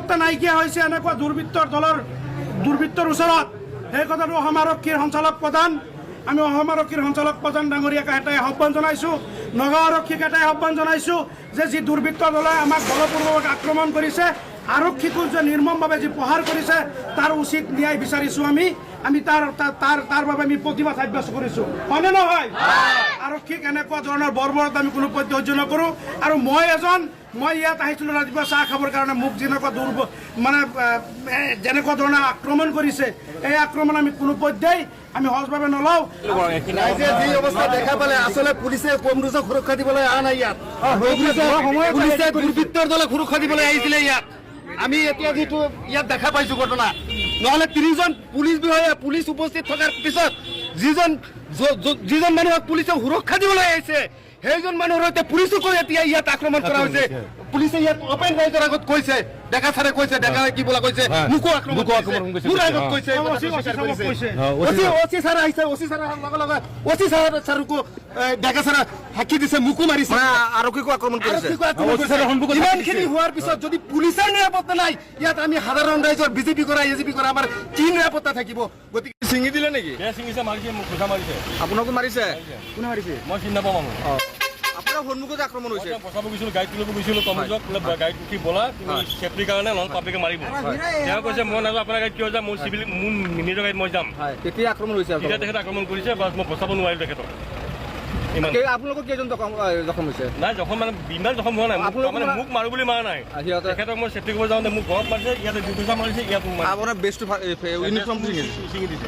নিৰাপত্তা নাইকিয়া হৈছে এনেকুৱা দুৰ্বৃত্তৰ দলৰ দুৰ্বৃত্তৰ ওচৰত। সেই কথাটো অসম আৰক্ষীৰ সঞ্চালক প্ৰধান, আমি অসম আৰক্ষীৰ সঞ্চালক প্ৰধান ডাঙৰীয়াক এটাই আহ্বান জনাইছোঁ, নগাঁও আৰক্ষীক এটাই আহ্বান জনাইছোঁ যে যি দুৰ্বৃত্ত দলে আমাক বলপূৰ্বক আক্ৰমণ কৰিছে, আৰক্ষীকো যে নিৰ্মমভাৱে যি প্ৰহাৰ কৰিছে, তাৰ উচিত ন্যায় বিচাৰিছোঁ আমি। আমি তাৰ তাৰ তাৰ বাবে আমি প্ৰতিবাদ সাব্যস্ত কৰিছোঁ, হয়নে নহয়? আৰক্ষীক এনেকুৱা ধৰণৰ বৰ্বৰতা আমি কোনো পধ্যে সহ্য নকৰোঁ। আৰু মই এজন, মই ইয়াত আহিছিলোঁ ৰাতিপুৱা চাহ খাবৰ কাৰণে, মোক যেনেকুৱা মানে যেনেকুৱা ধৰণে আক্ৰমণ কৰিছে, এই আক্ৰমণ আমি কোনো পধ্যেই আমি সহজভাৱে নলওঁ। ৰাইজে যি অৱস্থা দেখা পালে, আচলতে পুলিচে কমৰুজক সুৰক্ষা দিবলৈ অহা নাই ইয়াত। পুলিচে দুৰ্বৃত্তৰ দলক সুৰক্ষা দিবলৈ আহিছিলে ইয়াত। আমি এতিয়া যিটো ইয়াত দেখা পাইছো ঘটনা, নহ'লে 30জন পুলিচ বিষয়া, পুলিচ উপস্থিত থকাৰ পিছত যিজন মানুহক পুলিচে সুৰক্ষা দিবলৈ আহিছে, সেইজন মানুহৰ সৈতে পুলিচকো এতিয়া ইয়াত আক্ৰমণ কৰা হৈছে। পুলিচে ইয়াত অপেন ৰাইজৰ আগত কৈছে, ডেকা ছাৰে কৈছে, ডেকা কি বোলা কৈছে, মোকো আক্ৰমণ কৰিছে, মোৰ আগত কৈছে, এই কথাটো স্বীকাৰ কৰিছে। অচি ছাৰ আহিছে, অচি ছাৰ অহাৰ লগে লগে অচি ছাৰকো ডেকা ছাৰে সাক্ষী দিছে, মোকো মাৰিছে। আৰক্ষীকো আক্ৰমণ কৰিছে। আৰক্ষীকো আক্ৰমণ কৰিছে। ইমানখিনি হোৱাৰ পিছত যদি পুলিচৰ নিৰাপত্তা নাই ইয়াত, আমি সাধাৰণ ৰাইজৰ, বিজেপি কৰা, এজিপি কৰা, আমাৰ কি নিৰাপত্তা থাকিব? গতিকে ছিঙি দিলে নেকি? ছিঙিছে, মাৰিছে মোক, ঘোচা মাৰিছে। আপোনাকো মাৰিছে? কোনে মাৰিছে? মই চিনি নাপাওঁ মানুহ। আপোনাৰ সন্মুখত আক্ৰমণ হৈছে? মই বচাব গৈছিলোঁ, গাড়ীত তুলিব গৈছিলোঁ তমুজক, বোলে গাড়ীত উঠি ব'লা তুমি চেফটিৰ কাৰণে, নহ'লে পাব্লিকে মাৰিব। তেওঁ কৈছে, মই নাযাওঁ, আপোনাৰ গাড়ীত কিয় যাম? মোৰ চিভিল, মোৰ নিজৰ গাড়ীত মই যাম। হয়, তেতিয়া আক্ৰমণ হৈছে? তেতিয়া তেখেত আক্ৰমণ কৰিছে, বাছ, মই বচাব নোৱাৰিলোঁ তেখেতক, ইমান। আপোনালোকৰ কেইজন জখম হৈছে? নাই, জখম মানে ইমান জখম হোৱা নাই। আপোনালোকৰ মানে মোক মাৰো বুলি মাৰা নাই। সিহঁতে তেখেতক মই চেফটি কৰিব যাওঁতে মোক ঘৰত মাৰিছে, ইয়াতে দুঘোচা মাৰিছে, ইয়াত মোক মাৰিছে। আপোনাৰ বেজটো, ইউনিফৰ্মটো ছিঙি দিছে? ছিঙি দিছে।